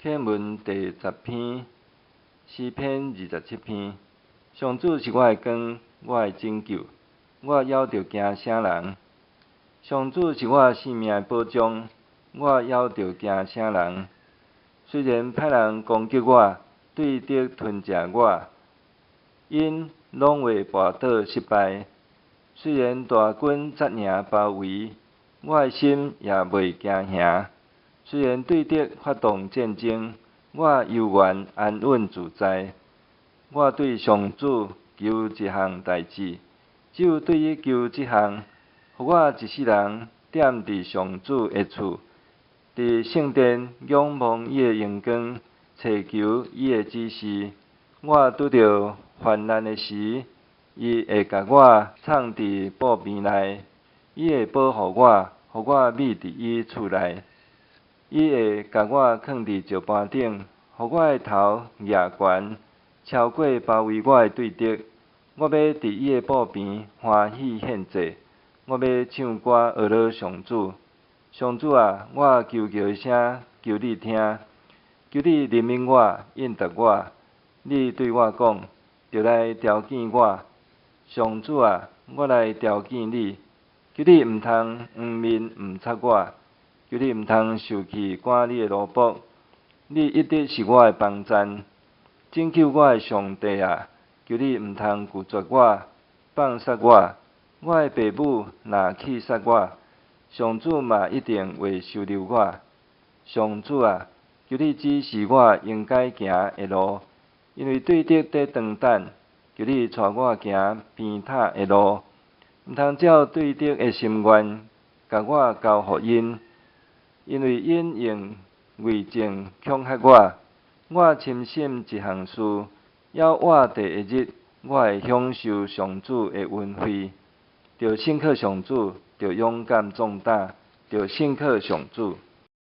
課文第10篇，詩篇27篇。上主是我的光，我的拯救，我猶著驚啥人？上主是我性命的保障，我猶著驚啥人？雖然歹人攻擊我，對敵吞食我，𪜶攏會跋倒失敗。雖然大軍紮營包圍，我的心也袂驚嚇。雖然對敵發動戰爭，我猶原安穩自在。我對上主求一項代誌，只有對伊求這項，予我一世人踮佇上主的厝，佇聖殿仰望伊的榮光，揣求伊的指示。我拄著患難的時，伊會共我藏佇寶瓶內，伊會保護我，予我覕佇伊厝內。伊會共我囥佇石盤頂，予我的頭舉懸，超過包圍我的對敵。我欲佇伊的寶邊歡喜獻祭，我欲唱歌呵咾上主。上主啊，我求告的聲，求你聽，求你憐憫我，應答我。你對我講，著來調見我。上主啊，我來調見你，求你毋通掩面毋插我，求你毋通受氣趕你的奴僕。你一直是我的幫贊，拯救我的上帝啊！求你毋通拒絕我，放殺我。我的爸母若棄殺我，上主嘛一定會收留我。上主啊，求你指示我應該行的路，因為對敵佇當等，求你帶我行平坦的路，毋通照對敵的心願，共我交予𪜶，因為𪜶用偽證恐嚇我。我深信一項事，猶活著的日，我會享受上主的恩惠。著信靠上主，著勇敢壯膽，著信靠上主。